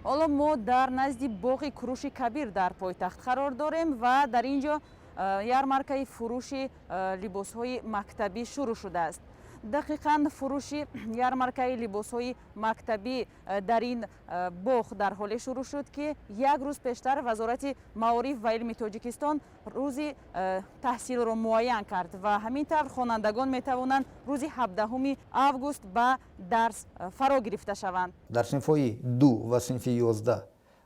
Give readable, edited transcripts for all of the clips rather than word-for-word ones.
Ҳоло мо дар назди боғи Куруши Кабир дар пойтахт қарор дорем ва дар ин ҷо ярмаркаи фурӯши либосҳои мактабӣ шурӯъ шудааст. Дақиқан фурӯши ярмаркаи либосҳои мактабӣ дар ин боғ дар ҳоле шурӯъ шуд, ки як рӯз пештар Вазорати маориф ва илми Тоҷикистон рӯзи таҳсилро муайян кард ва ҳамин тавр хонандагон метавонанд рӯзи 17 август ба дарс фаро гирифта шаванд. Дар синфҳои 2 ва синфи 11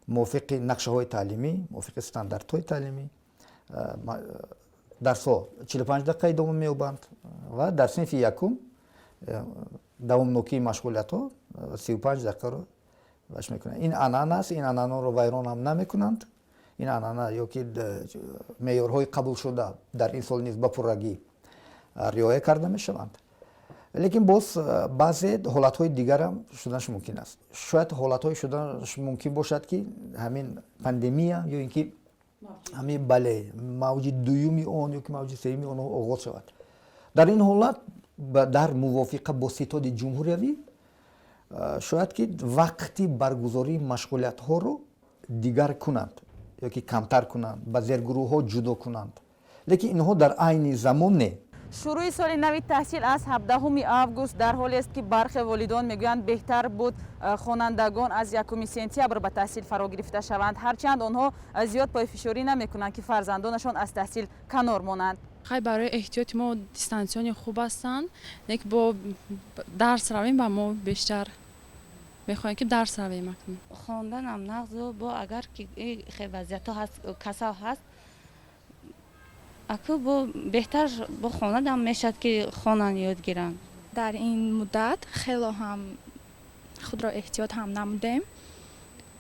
мувофиқи нақшаҳои таълимӣ, мувофиқи стандартҳои таълимӣ дарсҳо 45 дақиқа идома меёбанд ва дар синфи якум давомнокии машғулиятҳо 35 дақиқаро баш мекунанд. Ин анъана аст, ин анъанаро вайрон ҳам намекунанд. Ин анъана ё ки меъёрҳои қабулшуда дар ин сол низ ба пуррагӣ риоя карда мешаванд. Лекин боз баъзе ҳолатҳои дигарам шуданаш мумкин аст. Шояд ҳолатҳое шуданаш мумкин бошад, ки ҳамин пандемия ё ин ки ҳамин, бале, мавҷи дуюми он ё ки мавҷи сеюми он оғоз шавад. Дар ин ҳолат дар мувофиқа бо Ситоди ҷумҳуриявӣ шояд ки вақти баргузории машғулиятҳоро дигар кунанд ё ки камтар кунанд, ба зергурӯҳҳо ҷудо кунанд, лекин инҳо дар айни замон не. Шурӯъи соли нави таҳсил аз 17 август дар ҳолест, ки бархе волидон мегӯянд, беҳтар буд хонандагон аз 1 сентябр ба таҳсил фаро гирифта шаванд. Ҳарчанд онҳо зиёд пойфишорӣ намекунанд, ки фарзандонашон аз таҳсил канор монанд. Хай, барои эҳтиёти мо дистанционный хуб ҳастанд, лекин бо дарс равем, ба мо бештар мехоҳем, ки дарс равем акнун. Хонданам нағзу бо агар ки хел вазъиятҳо ҳаст, касал ҳаст, аку бо беҳтар бо хонадам мешавад, ки хонанд, ёд гиранд. Дар ин муддат хело ҳам худро эҳтиёт ҳам намудем.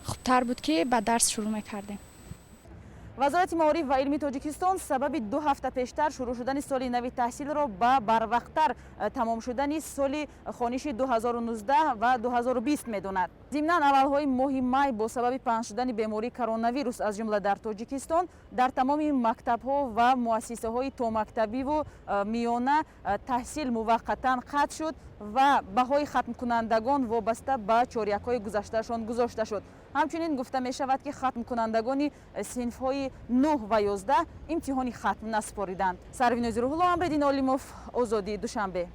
Хубтар буд, ки ба дарс шурӯъ мекардем. Вазорати маориф ва илми Тоҷикистон сабаби 2 ҳафта пештар шурӯъ шудани соли нави таҳсилро ба барвақттар тамом шудани соли хониши 2019 ва 2020 медонад. Зимнан, аввалҳои моҳи май бо сабаби паҳн шудани бемории коронавирус, аз ҷумла дар Тоҷикистон, дар тамоми мактабҳо ва муассисаҳои томактабиву миёна таҳсил муваққатан қатъ шуд ва баҳои хатмкунандагон вобаста ба чорякҳои гузаштаашон гузошта шуд. Ҳамчунин гуфта мешавад, ки хатмкунандагони синфҳои 9 ва 11 имтиҳони хатм насупориданд. Сарвинози Рӯҳулло, Амриддин Олимов, Озодӣ, Душанбе.